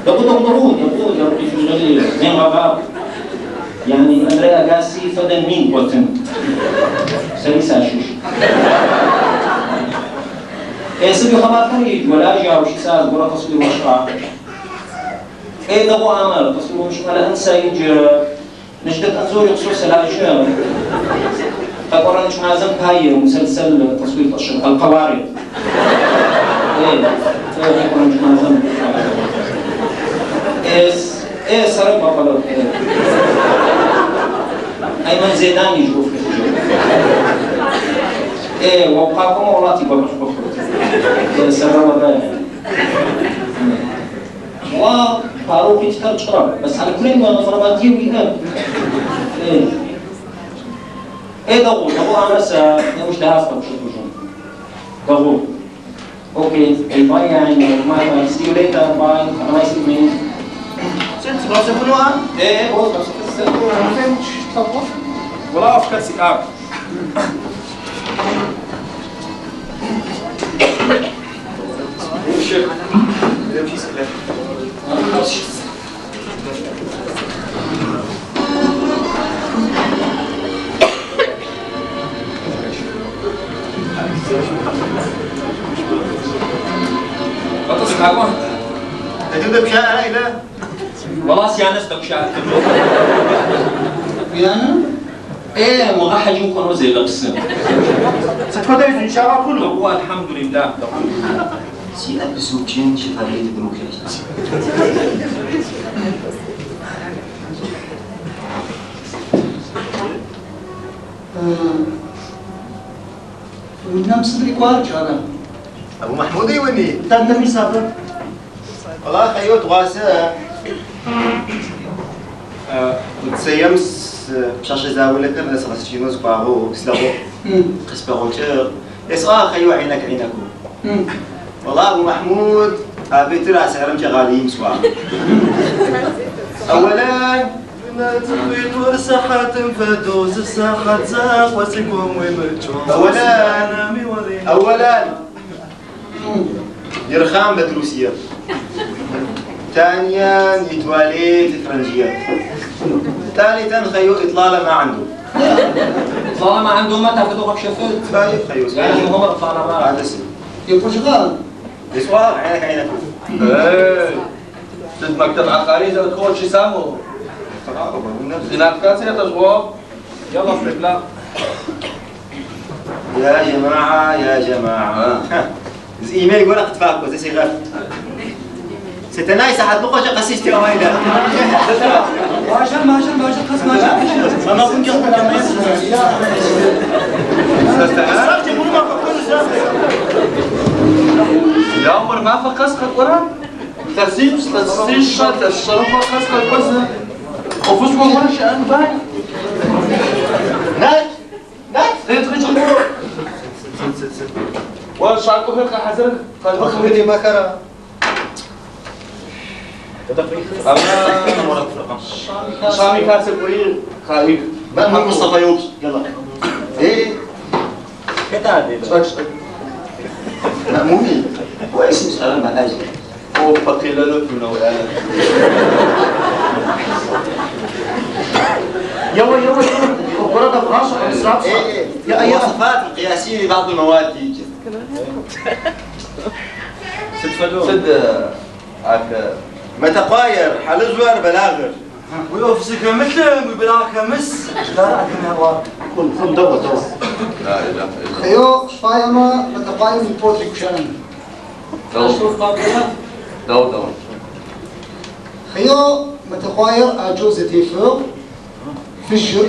دقو دقو دقو دقو يا ربي في الغليل زين غباب يعني أندريا أجاسي فدن مين بوتن سليسا شوش إيه سبي خبر خريج ولا جا وش ساز ولا تصوير مشروع إيه دقو عمل تصوير مش أنا أنسى يجي نجدت أنزوري خصوصا لا شو فقرا نش معزم هاي مسلسل تصوير تشريح القوارب إيه إيه قرا نش معزم إيه إيه سرب بطلت إيه أيمن زيدان يجوا في إيه وقاكم والله تبغى تشوف إيه سرب ولا وفاروق يتكرر بس على كل ما نظرات يوي إيه إيه ضغوط ضغوط أنا بس مش ده أصلا مش ضغوط أوكي باي يعني ما see you later bye have a nice evening. ست بس بنوع إيه بس والله أفكار سيئة. تجد بشاء إلى والله سيانس دبشاء يعني ايه وغا حاجة يكون زي لبس ستكون ان شاء الله كله هو الحمد لله سي أبزوجين شفاهية الديمقراطية. ونام صدري كوارج هذا أبو محمود يوني تندمي سافر والله خيوت غاسة وتسيمس Пшъашъэ заулэхэр нэзгъэсыжьынэу зыкӏуагъэу слъэгъугъ. Къыспэгъокӏыгъ. Есӏуагъ хъэйо عينك عينكو. والله أبو محمود أبيتر أسعرم غاليين سوا. أولا أولا يرخام بتروسية. ثانيا يتواليت فرنجية. ثالثا خيو إطلالة ما عنده. إطلالة ما عنده ما تاخذ شفت. طيب خيو. يعني هو إطلالة ما. هذا سي. يبقى شغال. يسوع عينك عينك. إيه. سد مكتب عقاري زود كل شيء سامو. دينار كاسية تشغل. يلا في يا جماعة يا جماعة. زي إيميل يقول لك تفاكو زي سيغاف. ستناي ساعات بقى قسيشتي أويلا. ماشا ماشا ماشا قس ماشا. ما كنت يا عمر ما فقس قرا تسيب تسيش تشرف قس قس وفوز والله شأن باي نات نات وشعركم هيك حزر قال ما كرا شامي كاسب قرير خايف ما مصطفى يوبس يلا ايه كده مأموني كويس مسألة مع أجل هو فقيل له ولا يلا يلا يلا براسه يا المواصفات القياسية لبعض المواد يجي سد فدو سد عك متقاير حلزور بلاغر ويوفسك مثل ويبلاغ مس كل كل دوا دوا لا اله الا الله خيو شفايما متقايم البوتري كشان دو دو خيو متقاير اجوز تيفر فجر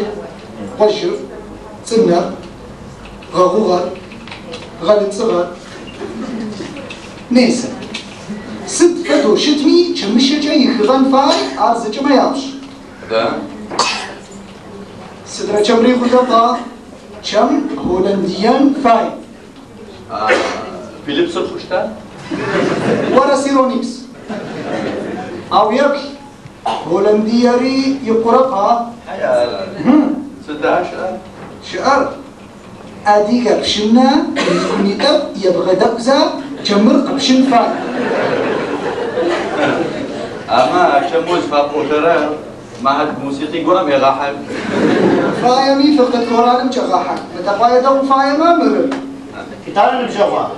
قشر تنر غغوغر غلط صغر نيسا سد فتو شتمي چمشجا يخغن فاي ارز چما يابش ده سدرا چمري خدطا چم هولنديان فاي فيليبس الخشتا ورا سيرونيكس او يبكي هولندياري يقرفها سدها شعر شعر أديك بشنا يكوني أب يبغى دبزة جمر بشن فاي أما شموز فاقوترا ما هاد موسيقي قرام يغاحب فايمي فقد قران مجغاحب متقايا دو فايما مرر كتانا نبجغا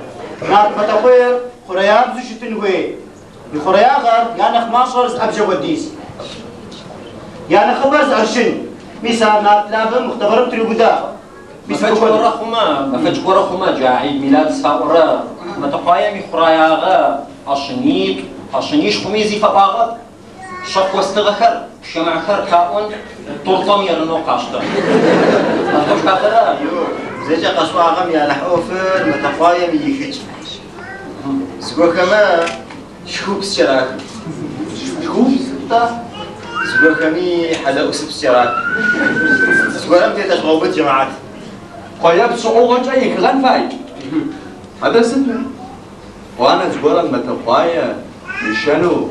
نار متقوير خرياب زوشتنوي يخرياغر يعني خماشرز أبجا وديس يعني خبرز أرشن ميسا نار لابا مختبر تريبودا ما فجورة خما جا عيد ميلاد سفاورة ما تقايا مي خراياغا أشنيك أشنيش خميزي فباغت شق وستغخر شمعخر كاون طرطم يرنو قاشتا أخوش كافرة زيجا قشواغم يا نحوفر متقايا مي يخج زقو كما شكوب سيراك شكوب ستا زقو كمي حدا أسب سيراك زقو رمتي تشغوبت جماعات قياب صعوبة جاي غن فاي هذا سنة وأنا زغورا متقايا مشانو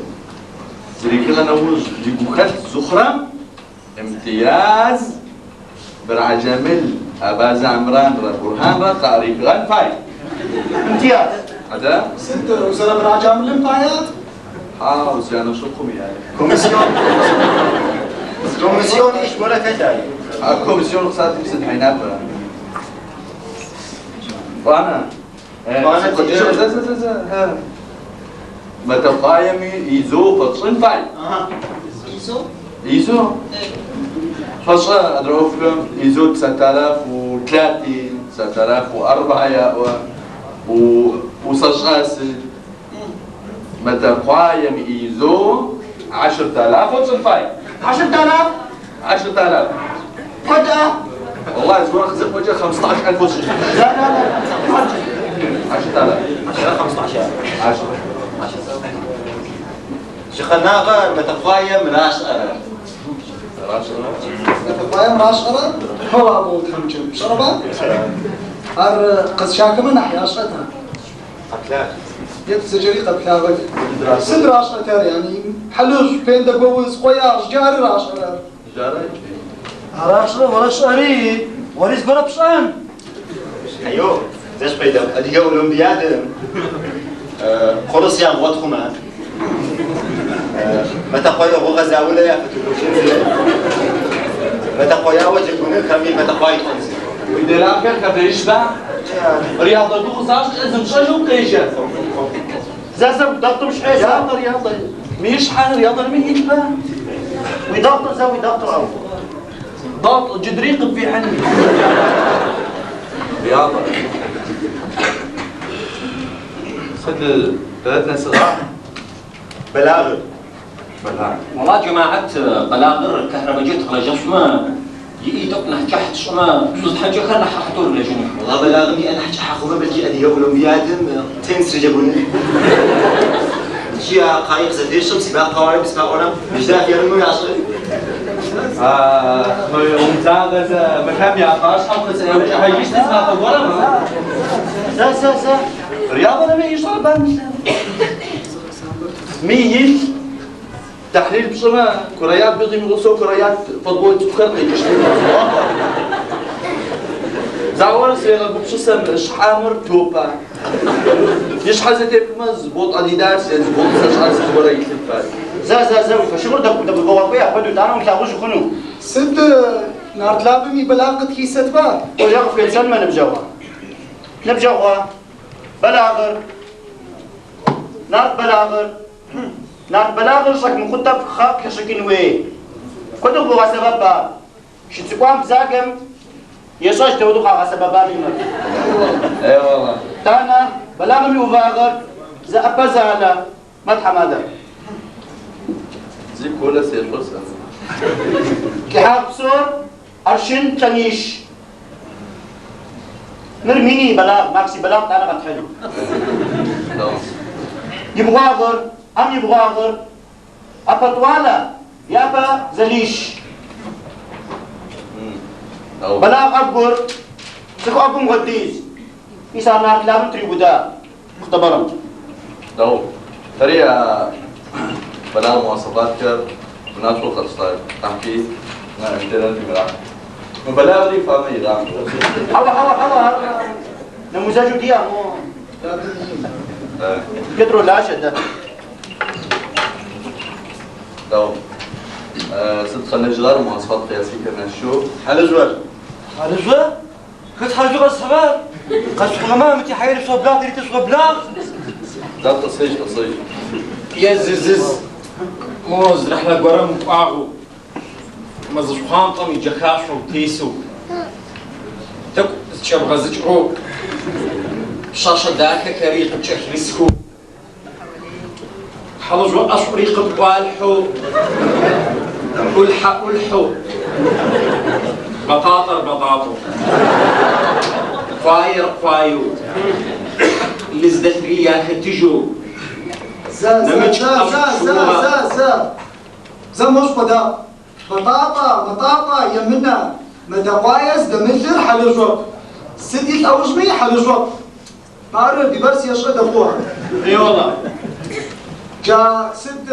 زريكلا نوز جيبوخات زخرة امتياز برع جمل أبا عمران را برهان را قاري غن فاي امتياز هذا ست وزرا برع جمل فايات اه وزيانا شو يعني كوميسيون كوميسيون ايش ولا كذا كوميسيون اقتصادي بسد حينات وانا وانا متقايمي ايزو فطشن فاي ايزو ايزو فشا ادروفكم ايزو 9003 9004 يا و وسجاس متقايم ايزو 10000 وطشن فاي 10000 10000 فجأة والله زوار خزق وجه 15000 وشي لا لا لا 10000 15 10 شخناغر متقايم راس أرى Мэтэкъуаем рашӏэрэ хьэу тхьамыкӏэм пшӏэрэба? Ар къызщахэмэ нахь яшӏэта? Къэплъагъ. Ет зэкӏэри къэплъагъэх. Сыд рашӏэтэр, yani хьалыжъу, пендэгоуз, къоягъ, джары рашӏэрэр. Жары. Арашӏэрэ орэшӏэри, ори зыгорэ пшӏэн. Хьайо, зэщ файдэ Адыгэ Олимпиадэм خلص يا غوتخما متى قوي غوغا زاولا يا فتوكوشين متى قوي وجهكم خمي متى قوي تنزل ويدلعك كفريش بقى رياضة دوخ لازم شجو قيشة زازا ضغطه مش حاسس رياضة رياضة مش حال رياضة مين يتبع ويضغطه زاوي ضغطه أو ضغط جدري في حني رياضة سد ثلاثنا صغار بلاغر بلاغر والله جماعة بلاغر كهرباء جت على جشمة يئيتك نحجحت شما بزوز حاجة خلنا ححطور لجنة والله بلاغني انا حكي حاخذ بلجي ادي اولمبياد تنس رجبوني شيء قايق زدير شمس سباق قوارب سباق اورام مش دافع يرمو يا عشر ممتاز مكان يا قاش حق هيجيش نسمع فورا زا زا زا رياضة لما يشرب ميل تحليل بصمة كريات بيضي مغصو كريات فضول تفكر يجيش زعور سيغا بوبشسم شحامر توبا يشحال زي ما زبوط اديداس زبوط شحال زبوط يتلفات زا زا زا فشغل دق دق بوا قوي حدو تعالوا مش خنو سد نارتلابمي بلاغة كيسة با ويقف يتسمى نبجوا نبجوا بلاغر نار بلاغر نار بلاغر شك مخطب خاك شكين وي كنت بوا سببا شتقوام بزاقم يسوش تودو خا سببا ميمر اي والله تانا بلاغ مي وغاغر زا أبا زالا مدح ماذا زي كولا سيرفوس كحاب صور أرشن تنيش نرميني بلاغ ماكسي بلاغ تانا غتحلو يبغاغر أم يبغاغر أبا طوالة يا أبا زليش بلاغ أبقر سكو أبو مغديز إيسا نار كلام تريبودا مختبرا دو طريقة بلاغ مواصفات كر وناس خلص تحكي ما انت لازم ملعب وبلاغ دي فاهمة يدعم حوا حوا حوا نموذج دي مو قدروا لا شدة دو ست خلينا جدار مواصفات قياسية كنا شو حلو جوال حلو جوال كنت حاجة غير الصغار قد ما متي حير شو بلاغ دريت شو بلاغ لا تصيج تصيج يا ززز موز رحلة قرم قاغو مزجخان طمي جخاشو تيسو تك تشبغ زجعو شاشة داخل كريق بتشخرسكو حلجو أشريق بوالحو ألحق ألحو بطاطر بطاطو قاير قايو لزدت رياح تجو زا زا زا زا زا زا زا زا مش بدا بطاطا بطاطا يمنا متقايس دمجر حلجوك سدي الأوجمي حلجوك بعرف ببرس يشقد أخوها اي والله جا سد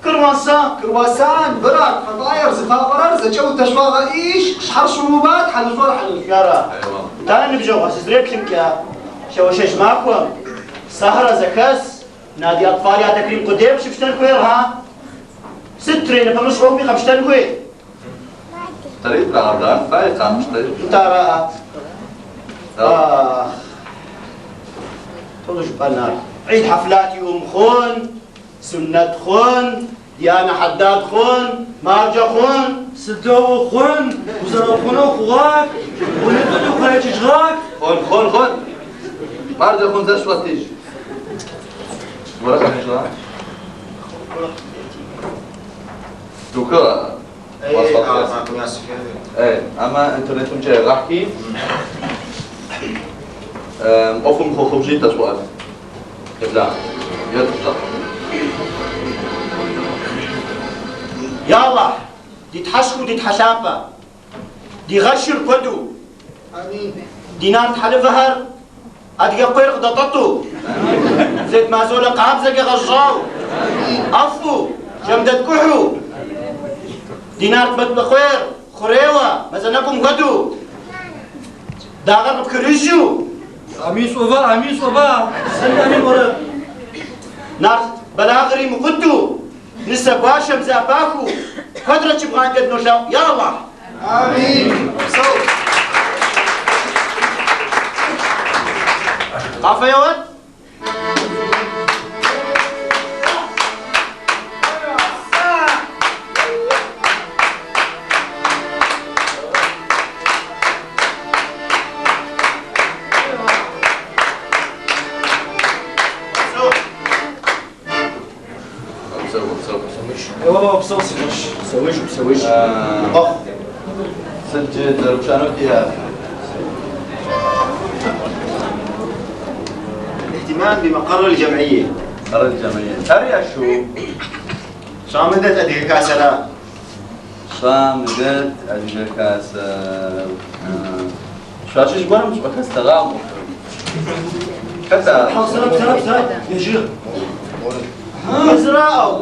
كرواسان كرواسان براك فطاير زفاقرر زجو تشواغ ايش شحر شروبات حلجوار حلجوار يارا تعال نبجو سزريت لك شوشش معكم سهرة زكاس نادي أطفال يا تكريم قديم شفتن كوير ها سترين فمش عمي خمشتن كوير طريق العبدان فايق عم طريق ترى آه تفضل شو بالنار عيد حفلات يوم خون سنة خون ديانا حداد خون مارجا خون سدو خون وزرو خون وخواك ونتو خون شغاك خون خون خون مارجا خون زش وقتيج ورقة نجرا دوكا ايه اما انترنت جاي احكي اوفم خو خبجي تسوال تبلا يلا يلا Ди Тхьэшхуэу ди Тхьэ лъапӏэ, ди гъэшыр куэду, ди нарт хьэлывэхэр адыгэ кхъуейр къыдэтӏэтӏу, зейт мазолэ къабзэкӏэ гъэжьауэ, ӏэфӏу, жэмдэткӏухьу, ди нарт бэдынокъуейр хъурейуэ, мазэ нэкӏум хуэдэу, дагъэр къыпхырыжу. Амин сӏова, амин сӏова, сэ амин ӏорэ. Нарт бэлагъри мыкъутэу, нысэ гуащэм зэӏэпахыу, куэдрэ щыбгъанкӏэ дынолъэӏу, я Аллахь! Амин! Псэу! Къафэ еуэт! ايوه بابا بسوي بسويش بسويش. سجل دربشانو فيها الاهتمام بمقر الجمعية. مقر الجمعية. ترى شو؟ شامدت أديك كاسرة. شامدت أديك كاسرة. شو عشان مش بكاس تغامر. كذا. سلام سلام سلام يا شيخ. يسرا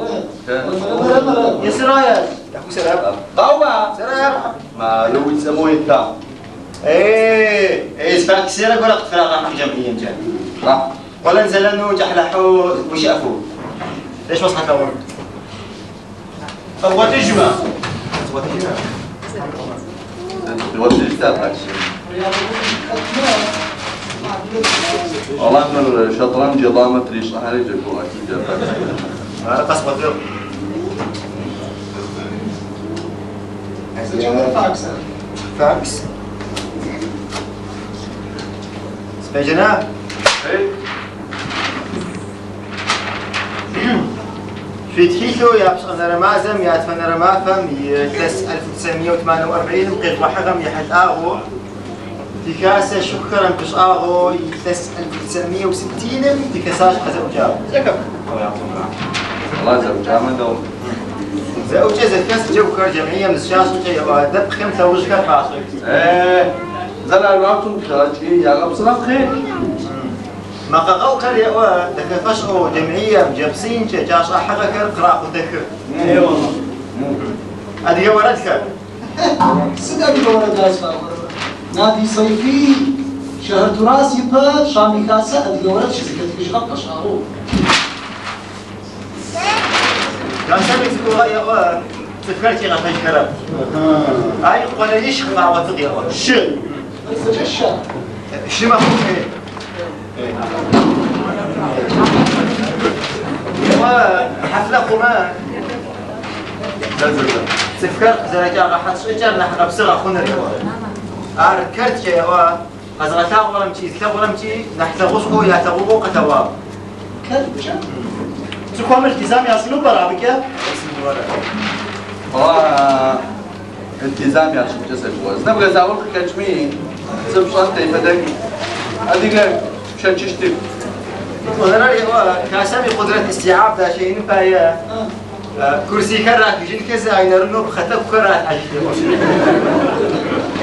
يسرا يا سلام. قوة. سلام. ما لو يسموه يتا. ايه ايه سبعك سيرة ولا قد في جمعية جان. صح. ولا نزلنو جحلحو وش أفو. ليش وصحت أول؟ أبغى تجمع. أبغى تجمع. والله من الشطرنج ضامت لي صحاري جاكو أكيد. قصبة فاكس. فاكس. سبجنا. في تحيثو يا بشغنر مازم يا تفنر مافم يتلس 1948 وقيق وحغم يحد آغو تكاسة شكرا بش آغو يتلس 1960 تكاساش قزوجا زكب الله زوجا من دو زوجة زكاس جوكر جمعية مزشاشة يا دب خمسة وجكر فاصل. إيه زلع الوقت خرجي يا رب صلاة خير. ما قاقوكر يا وا دكفشو جمعية مجبسين جاش أحركر قراء وذكر. إيه والله. هذه وردك. صدق ورد أسفل. نادي صيفي شهر تراث يبقى شامي كاسة هذه ورد شو زكاة فيش غطى شهره. كان سمي تقول يا وا تفكرتي غطى كرب. هاي ولا ليش خضع وتضيع وا. شو؟ شو؟ شو ما هو إيه. حفلة قمان تفكر زرجا راح تشجر نحن بصيغة خنر أركرت يا وا أزغتا غرمتي ثغرمتي نحت غصقو يا تغوغو قتواب كرت تقوم التزام يا سلوب برابك التزام يا شو جسد وز نبغى زاول كشمي سبشان تيفدك أديك شنشتي كاسمي قدرة استيعاب ذا شيء نفايا كرسي كرات يجين كذا عين رنوب خطب كرات عجيب.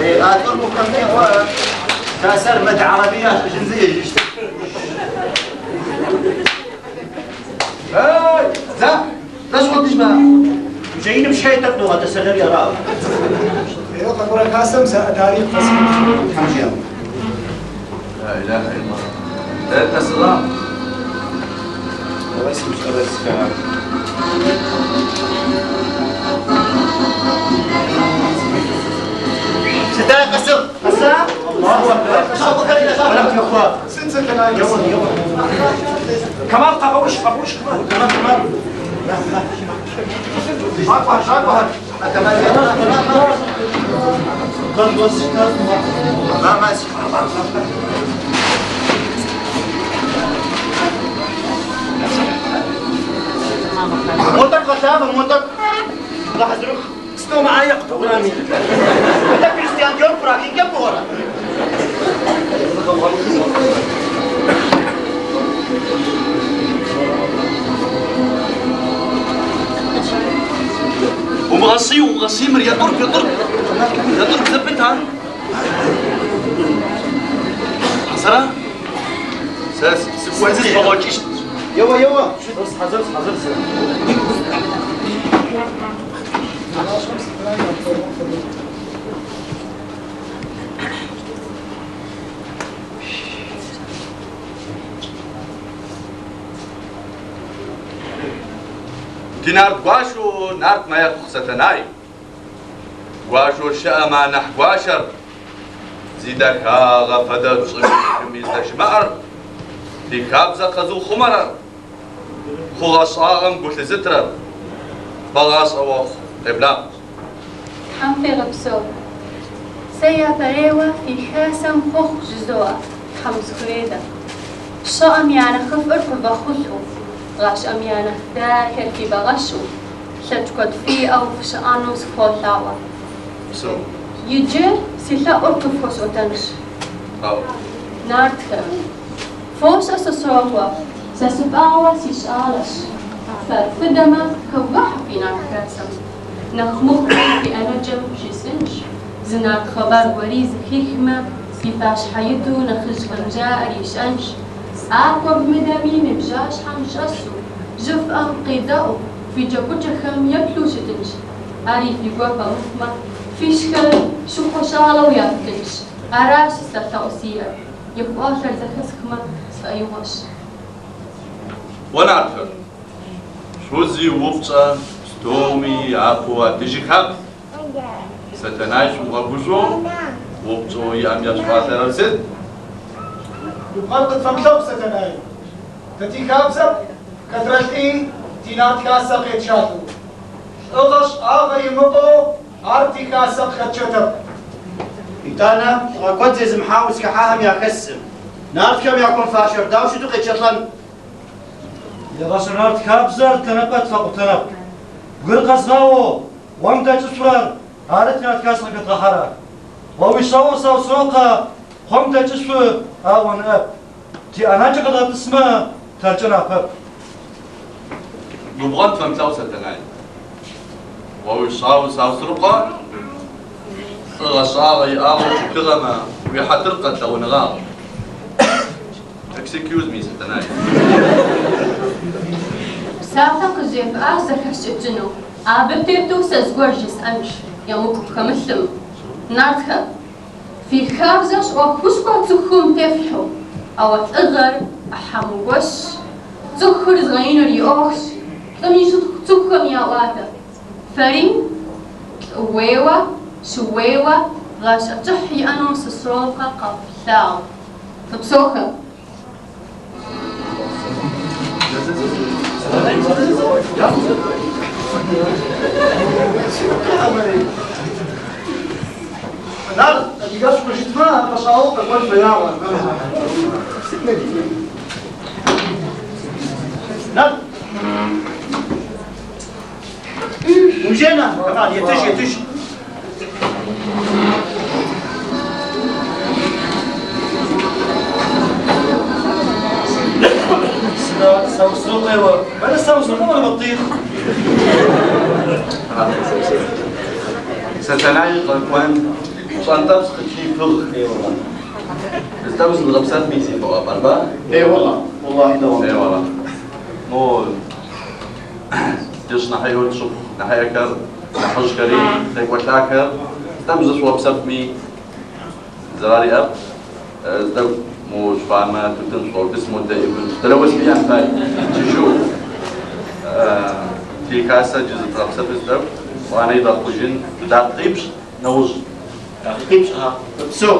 إيه أذكر مكمل هو كاسر مد عربية جنزية جشت. إيه لا لا شو تجمع؟ جايين مش هاي تبدو هذا سلر يا راب. إيه قبر كاسم تاريخ فصل. حمشي. لا إله إلا الله. لا تسلم. بس مش بس ستاي قصر قصر الله أكبر كمان قبوش قبوش كمان كمان كمان كمان ما ماشي موتك غتابة موتك لاحظ روح استوى معايا قطوراني انت كريستيان ديور براكين كم بورا ومغص غصي وغصيمر يا ترك يا ترك يا ترك ثبتها حسرة ساس سكوزيز بغوتيش يوا يوا حذر حذر. Ти нарт гуащэу нартмэ япхъу Сэтэнай. Гуащэу щыӏэмэ анахь гуащэр, зи дахагъэ фэдэ щӏым здэщымыӏэр, ди хабзэ къэзыухъумэрэр, хъугъэ-шӏагъэм гу лъызытырэр, бэгъащӏэ уэхъу, къеблагъэ. Тхьэм фигъэпсэу. Сэ япэрейуэ фи хасэм хъуэхъу жызоӏэ, Тхьэм схуредэ. Щыӏэм я нэхъыфӏыр къывэхъулӏэу, гъащӏэм я нэхъ дахэр фи бэгъэщу, лъэкӏ куэд фиӏэу фыщыӏэну сыфхуолъаӏуэ. Псэу. Иджы си лъэӏур къыфхуэсӏуэтэнщ. Ау. Нартхэ, фощӏэ Сосрокъуэ, сэ сыпӏауэ си щӏалэщ. Фэ фыдэмэ, хэвгъэхьэ фи нарт хасэм. Нэхъ мыхъуми фи ӏэнэкӏэм щисынщ. Зы нарт хъыбар гуэри зэхихмэ, фи пащхьэ иту нэхъыжьхэм жаӏэр ищӏэнщ. Ар хуэвмыдэми, мы бжащхьэм щӏэсу, жыфӏэм къедэӏуу, фи джэгукӏэхэм еплъу щытынщ. Ари фи гуапэ мыхъумэ, фишхэр щыхуэщӏалэу яфтынщ. Аращ сэ лъэӏу сиӏэр. И пӏалъэр зэхэсхмэ, сфӏэигъуэщ. Уэ нартхэр, шъузи упщӏэ псоми япэу адыжьы хабз. Сэтэнай шъумыгъэгужъоу упщӏэу иӏэм ешъуӏуалӏэрэр сыт? Губгъэн къытфэмылъэгъу, Сэтэнай. Тэ ти хабзэп, хэтрэ лӏи ти нарт хасэ къетшалӏэу. Лӏыгъэ шӏагъэ имыӏэу ар ти хасэ къыхэтчэтэп. Итӏанэ лӏыгъэ куэд зезымыхьауэ узыхыхьахэм яхэсым. Нартхэм яхуэмыфащэр дауэ щыту къетшэлӏэн? Егъэщӏэ нарт хабзэр тэнэпӏэ тфэкъутэнэп. Бгыр къэзгъауэу, уэм дэкӏышъурэр, ары ти нарт хасэ къыхэдгъэхьэрэр. О уишъаоу Саусрокъэ хъом дэкӏышъу аӏо ныӏэп. Ти ӏэнакӏэ къэдгъэтӏысмэ, тэркӏэ напэп. Губгъэн тфэмылъэгъу, Сэтэнай. О уишъаоу Саусрыкъо лӏыгъэ шӏагъэ иӏагъэу щытыгъэмэ, уихьатыр къэтлъэгъуныгъагъ. Excuse me, Сэтэнай. Псалъэ къызжефӏащ зэхэсщӏыкӏыну. Абы тету сэ зыгуэр жысӏэнщ, емыкӏу пхэмылъым. Нартхэ, фи хабзэщ ӏуэхушхуэ цӏыхум тефлъхьэу, ауэ лӏыгъэр ӏыхьэ мыгуэшщ. Цӏыхур зыгъэиныр и ӏуэхущ, лӏым и щытхъу цӏыхухэм яӏуатэ. Фэри лӏыуейуэ, шууейуэ гъащӏэ кӏыхь иӏэну Сосрокъуэ къэфлъагъу. Фыпсэухэ! Нарт адыгэщӏ къыжытмэ, къэщӏауэ къэкӏуэн феягъэ. Нарт. Умжена, كمان يتش يتش. Саусрокъуэ, бэрэ Саусрокъуэ ولا بطيخ؟ Сэтэнай къэкӏуэн пщӏантӏэпс къыхихыгъ. اي والله. Здэм зыгъэпсэфми си фӏыгъэ, барба? اي والله والله دوام. اي والله. مو ديش نحيو تشوف نحيكر نحج كريم تيكوتلاكر زدم زشوا بسفمي زراري اب زدم مو شفاما تتن شو باسمه دائما تلوث بيان فاي تشو تي كاسة جزء ترابسة زدم وانا إذا خجن دقيبش نوز دقيقش ها بسو.